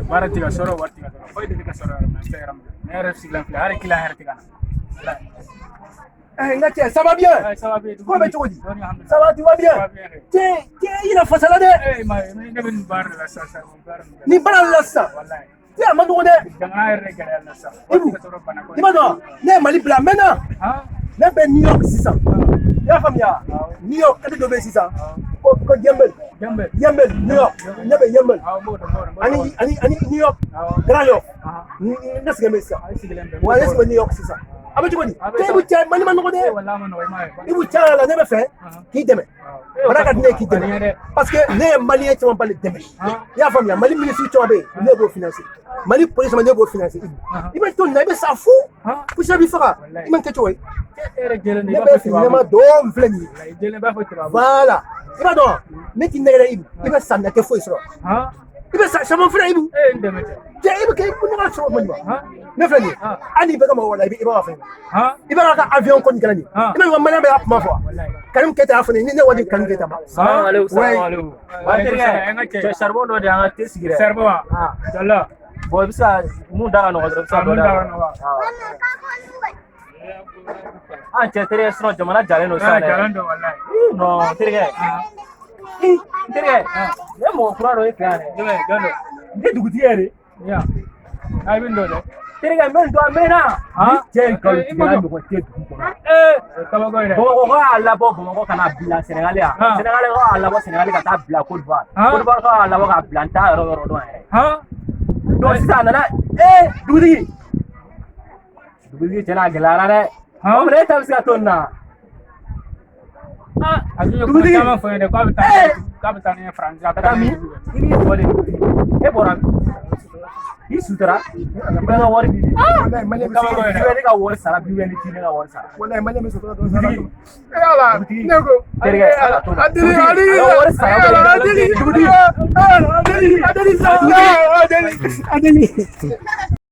Baara tɛ ka sɔrɔ, wari tɛ ka sɔrɔ, foyi de tɛ ka sɔrɔ yɛrɛ. Mɛ n fɛ yɛrɛ, ne yɛrɛ sigilen filɛ, hali kila yɛrɛ tɛ ka na. Eh, n ka cɛ, ça va bien? Ça va bien. Ko bɛ cogo di? Ça va, tu vas bien? Cɛ, cɛ, i yɛrɛ fasala dɛ. Eh, ma ne bɛ nin baara de la sisan, nin baara nin. Nin baara de la sisan. Walayi. Cɛ, a ma nɔgɔn dɛ. Jamana yɛrɛ de gɛlɛya la sisan. Ibu, Wari tɛ ka sɔrɔ, bana ko. I b'a dɔn, ne ye Mali bila a mɛnna. Ne bɛ New York sisan. I y'a faamuya? New York, quartier dɔ bɛ yen sisan. Ko Yɛnbɛl. Jɛnbɛ. Yɛnbɛl, New York. Ne bɛ Yɛnbɛl. Awɔ, n b'o dɔn, n b'o dɔn. Ani New York. Grand York. Ne sigilen bɛ sisan. A sigilen bɛ. Wa ne sigilen bɛ New York sisan. A bɛ cogo di? A bɛ Cɛ, Ibu, cɛ, Mali ma nɔgɔn dɛ. Walayi, a ma nɔgɔn, i m'a ye. Ibu, tiɲɛ yɛrɛ la, ne bɛ fɛ k'i dɛmɛ. Baara ka di ne ye k'i dɛmɛ. Parce que ne ye Malien caman ba de dɛmɛ. I y'a faamuya? Mali ministre caman bɛ yen, ne b'o financer. Mali police caman, ne b'o financer. Ibu, i bɛ to nin na, i bɛ sa fu. Poussière b'i faga. I man kɛ cogo ye. E yɛrɛ jɛlen don, i Ne b'a bɛ fɔ fini ɲɛma tubabu. dɔɔnin filɛ nin ye. Walayi, i jɛlen, i b'a fɔ tubabu. Voilà. I b'a dɔn, ne t'i nɛgɛ dɛ, Ibu. I bɛ sa nin na, tɛ foyi sɔrɔ. I bɛ sa caman filɛ, Ibu. E ye n dɛmɛ cɛ. Cɛ, i bɛ kɛ ne ka sɔrɔ man ɲuman. Ne filɛ nin ye. Hali n'i bɛ ka mɔgɔ la, i b'a fɛ. I b'a ka avion kɔni kɛra nin ye. I b'a ka Malien bɛɛ y'a kuma fɔ. Karim Keita y'a fɔ ne ye, ni ne waati Karim Keita ma. Salamu alaikum, Ouais. salamu alaikum. Wa terikɛ, N ka cɛ. cɛ, charbon dɔ di, an ka te sigi dɛ. Charbon wa? Jala. Bon, i bɛ se ka mun da ka nɔgɔn dɔrɔn, i bɛ se ka Ah, dɔ mun da da ka ka nɔgɔn. Ah, cɛ, terikɛ, sinon jamana jalen don sisan dɛ. Jalen don walayi. Ih, non, terikɛ. Ih, n terikɛ, ne ye mɔgɔ kura dɔ ye fɛ yan dɛ. Jumɛn, jɔn don? N tɛ dugutigi yɛrɛ. Ya. A, i bɛ nin dɔn dɛ. Terikɛ, n bɛ nin dɔn a mɛnna. Ni cɛ in nkalontigɛla I ɲɔgɔn tɛ dugu kɔnɔ. Ee, o ye kabako ye dɛ. Bamakɔ y'a labɔ Bamakɔ ka na bila Sɛnɛgali yan. Sɛnɛgali y'a labɔ Sɛnɛgali ka taa bila Côte d'Ivoire. Côte d'Ivoire y'a labɔ k'a bila n t'a yɔrɔ yɔrɔ dɔn yɛrɛ. Donc sisan a nana, ee, dugutigi. Dugutigi, cɛ n'a gɛlɛyara dɛ. O minɛ e ta bɛ se ka to nin na. A dun ye kuma Dugutigi. caman fɔ n ye dɛ, k'a bɛ taa k'a bɛ taa ne ye Faransi, a bɛ Ka taa taa ne min? ye. I b'i jɔ de, dugutigi. E bɔra min? I sutura. I bɛ ka wari di. Walayi, Malien bɛ Kabako se. ye I dɛ. bɛ ne ka wari sara, bi ne ti ne ka wari sara. Walayi, Malien bɛ sutura dɔn sara. Dugutigi. Eh ala, Dugutigi. ne ko Terikɛ, a to a deli, a deli, A ka wari sara. eh ala, a deli, Dugutigi. a deli, a deli sa, a deli, a deli.